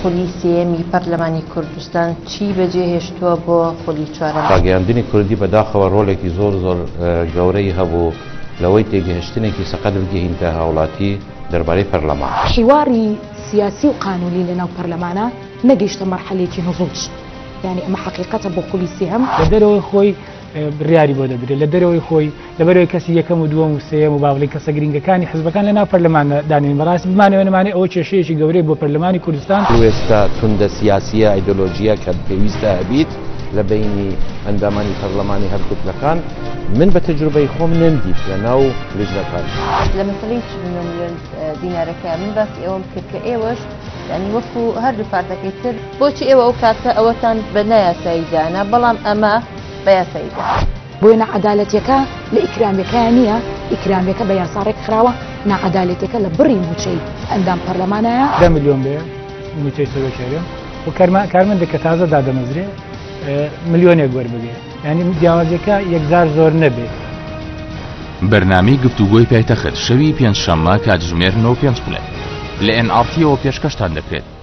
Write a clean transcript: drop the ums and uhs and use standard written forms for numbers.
خولی سێیەمی پەرلەمانی کوردستان چی بەجێهێشتووە بۆ خولی چوارەم؟ ڕاگەیاندنی کوردی بەداخەوە ڕۆڵێکی زۆر زۆر گەورەی هەبوو لەوەی تێگەهشتنێکی سەقەت بگەهینتە هاوڵاتی دەربارەی پەرلەمان. حیواری سیاسی و قانونی لەناو پەرلەمانا نەگەیشتە مەرحەلەیەکی نزوج یانی ئەمە حەقیقەتە بۆ خولی سێهەم. لە دەرەوەی خۆی بڕیاری بۆ دەدرێت لە دەرەوەی خۆی، لەبەرئەوەی کەسی یەکەم و دووەم و سێیەم و با بڵێین کەسە گرینگەکانی حزبەکان لەناو پەرلەمان دانێن، بەڕاستی بمانەوێ نەمانەوێ ئەوە کێشەیەکی گەورەیە بۆ پەرلەمانی کوردستان. هەڵوێستە توندە سیاسییە ئایدۆلۆژییە کە پێویستە هەبیت لە بەینی ئەندامانی پەرلەمانی هەر کوتلەکان، من بە تەجروبەی خۆم نەمدیت لە ناو لیژنەکان. لە مەسەلەی 49 ملیۆن دینارەکە من باسی ئەوەم کرد کە ئێوەش یانی وەکو هەردوو پارتەکەی تر بۆچی ئێوە ئەو کاتە ئەوەتان بە نایاسایی دانا بەڵام ئەمە بە یاسایی دانا. بۆیە ناعەدالەتیەکە لە ئیکرامیەکەیا نیە، ئیکرامیەکە بە یاسا ڕێکخراوە، ناعەدالەتیەکە لە بڕی موچەی ئەندام پەرلەمانایە. دە ملیۆن بێ موچەی سەرۆکی هەرێم و کارمەندێک کە تازە دادەمەزرێ ملیۆنێک وەربگرێ یانی جیاوازیەکە یەکجار زۆر نەبێ. بەرنامەی گفتوگۆی پایتەخت شەوی پێنجشەممە کاتژمێر نۆ و پێنج خولەک لە ئێن ئاڕ تیەوە پێشکەشتان دەکرێت.